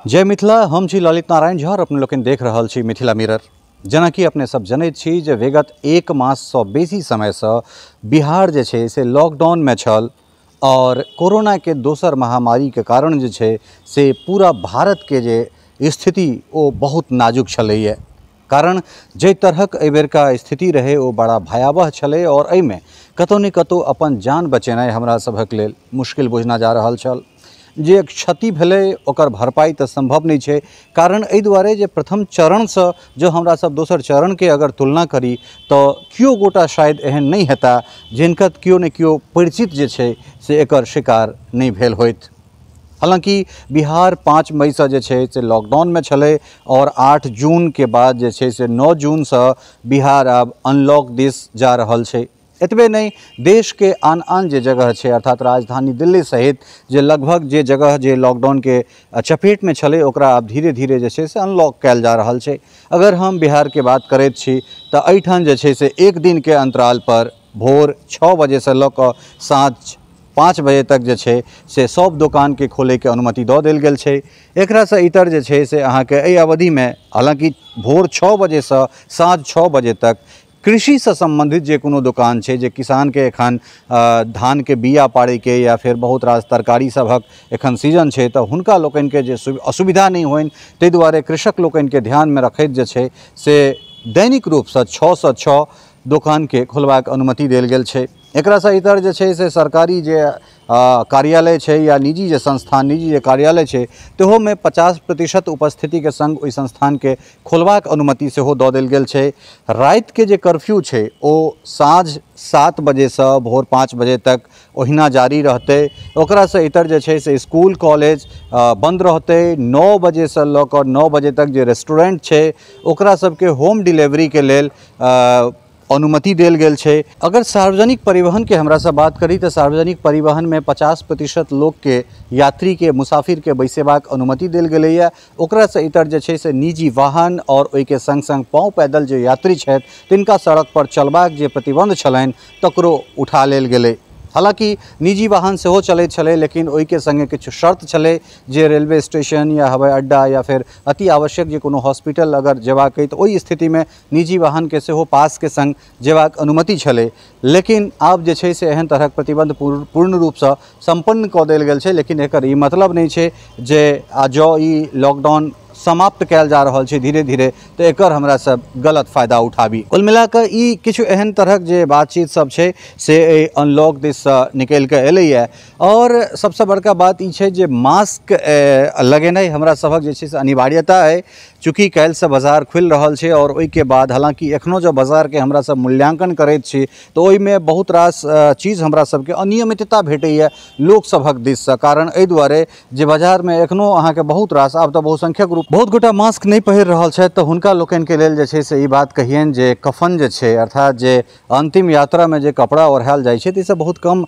जय मिथिला। हम छी ललित नारायण झा और अपने लोकनि देख रहल छी मिथिला मिरर। जेनाकि अपने सब जनैत छी जे विगत एक माससँ बेसी समयसँ बिहार जे छै से लॉकडाउनमे छल और कोरोनाके दोसर महामारीके कारण जे छै से पूरा भारतके जे स्थिति ओ बहुत नाजुक छलैए। कारण जाहि तरहक एहिबेरका स्थिति रहै ओ बड़ा भयावह छलै और एहिमे कतहु ने कतहु अपन जान बचेनाइ हमरा सभक लेल मुश्किल बुझना जा रहल छल। जे क्षति भेलै ओकर भरपाई तऽ सम्भव नहि छै, कारण एहि दुआरे जे प्रथम चरणसँ जो हमरा सब दोसर चरणके अगर तुलना करी तऽ केओ गोटा शायद एहन नहि हेता जिनका केओ ने केओ परिचित जे छै से एकर शिकार नहि भेल होइत। हालाँकि बिहार 5 मईसँ जे छै से लॉकडाउनमे छलै और 8 जूनके बाद जे छै से 9 जूनसँ बिहार आब अनलॉक दिस जा रहल छै। एतबे नहि, देशके आन आन जे जगह छै अर्थात राजधानी दिल्ली सहित जे लगभग जे जगह जे लॉकडाउनके चपेटमे छलै ओकरा आब धीरे धीरे जे छै से अनलॉक कयल जा रहल छै। अगर हम बिहारके बात करैत छी तऽ एहिठाम जे छै से एक दिनके अंतराल पर भोर 6 बजेसँ लऽ कऽ साँझ 5 बजे तक जे छै से सब दोकानके खोलैके अनुमति दऽ देल गेल छै। एकरासँ इतर जे छै से अहाँके एहि अवधिमे हालाँकि भोर 6 बजेसँ साँझ 6 बजे तक कृषिसँ सम्बन्धित जे कोनो दोकान छै जे किसानके एखन धानके बिया पाड़ैके या फेर बहुत रास तरकारी सभक एखन सीजन छै तऽ हुनका लोकनिके जे असुविधा नहि होइन ताहि दुआरे कृषक लोकनिके ध्यानमे रखैत जे छै से दैनिक रूपसँ 6 से 6 दोकानके खोलबाक अनुमति देल गेल छै। एकरासँ इतर जे छै से सरकारी जे कार्यालय छै या निजी जे संस्थान निजी जे कार्यालय छै तहोमे 50% उपस्थितिके संग ओहि संस्थानके खोलबाक अनुमति सेहो दऽ देल गेल छै। रातिके जे कर्फ्यू छै ओ साँझ 7 बजेसँ भोर 5 बजे तक ओहिना जारी रहतै। ओकरासँ इतर जे छै से स्कूल कॉलेज बंद रहतै। 9 बजेसँ लऽ कऽ 9 बजे तक जे रेस्टोरेंट छै ओकरा सबके होम डिलीवरीके लेल अनुमति देल गेल छै। अगर सार्वजनिक परिवहन के हमरा से बात करी तऽ सार्वजनिक परिवहन में 50% लोक के यात्री के मुसाफिर के बैसेबाक अनुमति देल गेलैए। ओकरासँ इतर जे छै से निजी वाहन और ओहिके संग संग पाँव पैदल जे यात्री छथि तिनका सड़क पर चलबाक जे प्रतिबंध छलनि तकरो उठा लेल गेलै। हालाँकि निजी वाहन सेहो चलैत छलै लेकिन ओहिके संगे किछु शर्त छलै जे रेलवे स्टेशन या हवाई अड्डा या फेर अति आवश्यक जे कोनो हॉस्पिटल अगर जेबाक अइ तऽ ओहि स्थितिमे निजी वाहनके सेहो पासके संग जेबाक अनुमति छलै। लेकिन आब जे छै से एहन तरहक प्रतिबंध पूर्ण रूपसँ सम्पन्न कऽ देल गेल छै। लेकिन एकर ई मतलब नहि छै जे जँ ई लॉकडाउन समाप्त कयल जा रहल छै धीरे धीरे तऽ एकर हमरा सब गलत फायदा उठाबी। कुल मिलाकऽ ई किछु एहन तरहक जे बातचीत सब छै से एहि अनलॉक दिससँ निकलि कऽ एलैए। और सबसँ बड़का बात ई छै जे मास्क लगेनाइ हमरा सभक जे छै से अनिवार्यता अइ। चूँकि काल्हिसँ बाजार खुलि रहल छै और ओहिके बाद हालाँकि एखनो जँ बाजारके हमरा सब मूल्यांकन करैत छी तऽ ओहिमे बहुत रास चीज हमरा सबके अनियमितता भेटैए लोकसभक दिससँ। कारण एहि दुआरे जे बाजारमे एखनो अहाँके बहुत रास आब तऽ बहुसंख्यक रूप बहुत गोटा मास्क नहि पहिर रहल छथि तऽ हुनका लोकनिके लेल जे छै से ई बात कहियनि जे कफन जे छै अर्थात जे अंतिम यात्रामे जे कपड़ा ओढ़ायल जाइ छै ताहिसँ बहुत कम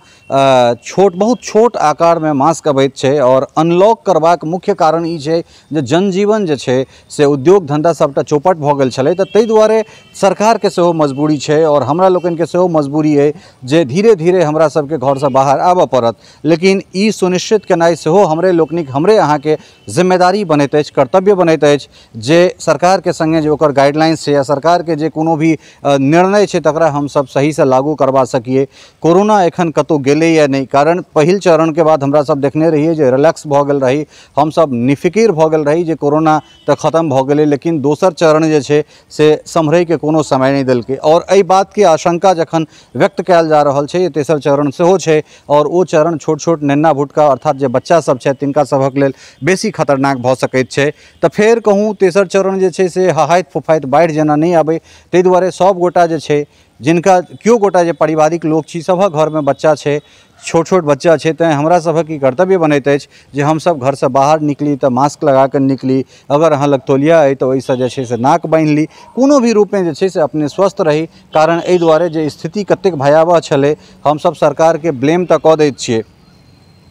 छोट बहुत छोट आकारमे मास्क अबैत छै। और अनलॉक करबाक मुख्य कारण ई छै जे जनजीवन जे छै से उद्योग धंधा सबटा चौपट भऽ गेल छलै तऽ ताहि दुआरे सरकारके सेहो मजबूरी छै और हमरा लोकनिके सेहो मजबूरी अइ जे धीरे धीरे हमरा सबके घरसँ बाहर आबऽ पड़त। लेकिन ई सुनिश्चित केनाइ सेहो हमरे लोकनिक हमरे अहाँके जिम्मेदारी बनैत अछि, कर्तव्य बनैत अछि जे सरकारके संगे जे ओकर गाइडलाइंस छै या सरकारके जे कोनो भी निर्णय छै तकरा हमसब सहीसँ लागू करबा सकिए। कोरोना एखन कतहु गेलैए नहि, कारण पहिल चरणके बाद हमरा सब देखने रहियै जे रिलैक्स भऽ गेल रही, हमसब निफिकिर भऽ गेल रही जे कोरोना तऽ खत्म भऽ गेलै। लेकिन दोसर चरण जे छै से सम्हरैके कोनो समय नहि देलकै और एहि बातके आशंका जखन व्यक्त कयल जा रहल छै तेसर चरण सेहो छै और ओ चरण छोट छोट नेन्ना भुटका अर्थात जे बच्चा सब छथि तिनका सभक लेल बेसी खतरनाक भऽ सकैत छै। तऽ फेर कहूँ तेसर चरण जे छै से हहाइत फुफाइत बाढ़ि जेना नहि आबै, ताहि दुआरे सब गोटा जे छै जिनका केओ गोटा जे पारिवारिक लोक छी सभक घरमे बच्चा छै, छोट छोट बच्चा छै, तैँ हमरा सभक ई कर्तव्य बनैत अछि जे हमसब घरसँ बाहर निकली तऽ मास्क लगा कऽ निकली, अगर अहाँ लग तौलिया अइ तऽ ओहिसँ जे छै से नाक बान्हि ली, कोनो भी रूपमे जे छै से अपने स्वस्थ रही। कारण एहि दुआरे जे स्थिति कतेक भयावह छलै हमसब सरकारके ब्लेम तऽ कऽ दैत छियै,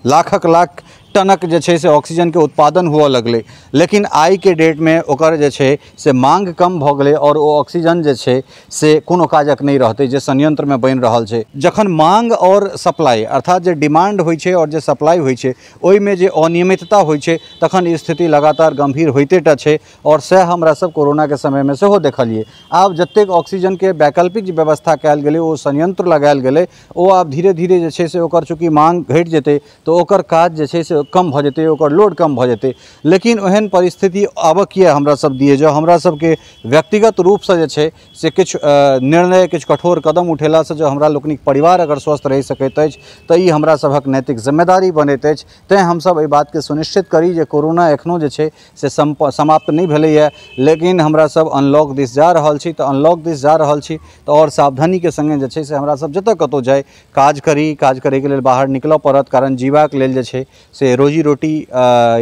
लाखक लाख टनक जे छै से ऑक्सीजनके उत्पादन हुअ लगलै, लेकिन आइके डेटमे ओकर जे छै से मांग कम भऽ गेलै आओर ओ ऑक्सीजन जे छै से कोनो काजक नहि रहतै जे संयंत्रमे बनि रहल छै। जखन मांग आओर सप्लाई अर्थात जे डिमांड होइ छै आओर जे सप्लाई होइ छै ओहिमे जे अनियमितता होइ छै तखन स्थिति लगातार गंभीर होइते टा छै आओर सएह हमरा सब कोरोनाके समयमे सेहो देखलियै। आब जतेक ऑक्सीजनके वैकल्पिक व्यवस्था कयल गेलै, ओ संयंत्र लगायल गेलै, ओ आब धीरे धीरे जे छै से ओकर चूँकि मांग घटि जेतै तऽ ओकर काज जे छै से कम भऽ जेतै, ओकर लोड कम भऽ जेतै। लेकिन ओहन परिस्थिति आबऽ किया हमरा सब दिए, जँ हमरा सबके व्यक्तिगत रूपसँ जे छै से किछु निर्णय, किछु कठोर कदम उठेलासँ जँ हमरा लोकनिक परिवार अगर स्वस्थ रहि सकैत अछि तऽ ई हमरा सभक नैतिक जिम्मेदारी बनैत अछि। तैँ हमसब एहि बातके सुनिश्चित करी जे कोरोना एखनो जे छै से समाप्त नहि भेलैए, लेकिन हमरा सब अनलॉक दिस जा रहल छी, तऽ अनलॉक दिस जा रहल छी तऽ आओर सावधानीके सङ्गे जे छै से हमरा सब जतऽ कतहु जाइ काज करी, काज करैके लेल बाहर निकलऽ पड़त, कारण जीबाक लेल जे छै से रोजी रोटी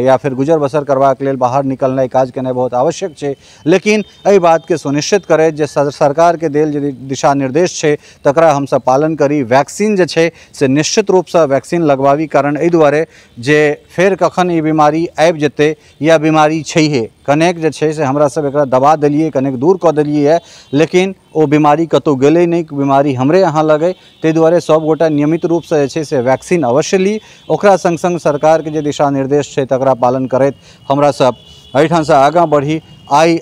या फिर गुजर बसर करबाक लेल बाहर निकलनाइ, काज केनाइ बहुत आवश्यक छै। लेकिन एहि बातके सुनिश्चित करैत जे सरकारके देल जे दिशा निर्देश छै तकरा हमसब पालन करी। वैक्सीन जे छै से निश्चित रूपसँ वैक्सीन लगवाबी, कारण एहि दुआरे जे फेर कखन ई बीमारी आबि जेतै या बीमारी छैहे, कनेक जे छै से हमरा सब एकरा दबा देलियै, कनेक दूर कऽ देलियै, लेकिन ओ बीमारी कतहु गेलै नहि, बीमारी हमरे अहाँ लग अइ। ताहि दुआरे सभगोटा नियमित रूपसँ जे छै से वैक्सीन अवश्य ली। ओकरा सङ्ग सङ्ग सरकारके जे दिशा निर्देश छै तकरा पालन करैत हमरा सब एहिठामसँ आगाँ बढ़ी। आइ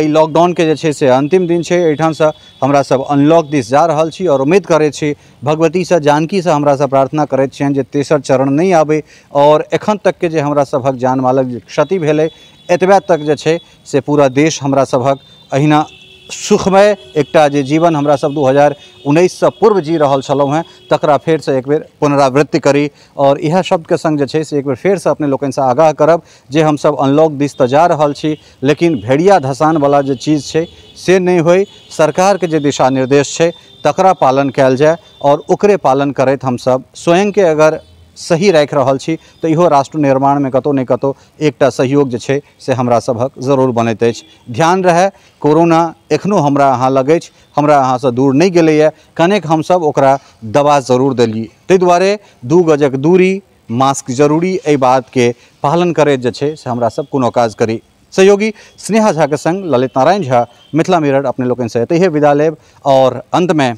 लॉकडाउनके जे छै से अन्तिम दिन छै, एहिठामसँ हमरा सब अनलॉक दिस जा रहल छी आओर उम्मीद करै छी भगवतीसँ, जानकीसँ हमरा सब प्रार्थना करैत छियनि जे तेसर चरण नहि आबै आओर एखन तकके जे हमरा सभक जान मालक जे क्षति भेलै एतबे तक जे छै से पूरा देश हमरा सभक अहिना सुखमय एकटा जे जीवन हमरा सब 2019सँ पूर्व जी रहल छलहुँ हेँ तकरा फेरसँ एक बेर पुनरावृत्ति करी। और इएह शब्दके सङ्ग जे छै से एक बेर फेरसँ अपने लोकनिसँ आगाह करब जे हमसब अनलॉक दिस तऽ जा रहल छी, लेकिन भेड़िया धसानवला जे चीज छै से नहि होइ, सरकारके जे दिशा निर्देश छै तकरा पालन कयल जाय आओर ओकरे पालन करैत हमसब स्वयंके अगर सही राखि रहल छी तऽ इहो राष्ट्र निर्माणमे कतहु ने कतहु एकटा सहयोग जे छै से हमरा सभक जरूर बनैत अछि। ध्यान रहए, कोरोना एखनो हमरा अहाँ लग अछि, हमरा अहाँसँ दूर नहि गेलैए, कनेक हमसब ओकरा दबा जरूर देलियै। ताहि दुआरे 2 गजक दूरी, मास्क जरूरी, एहि बातके पालन करैत जे छै से हमरा सब कोनो काज करी। सहयोगी स्नेहा झाके सङ्ग ललित नारायण झा, मिथिला मिरर अपने लोकनिसँ एतहिए विदा लेब और अन्तमे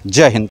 जय हिन्द।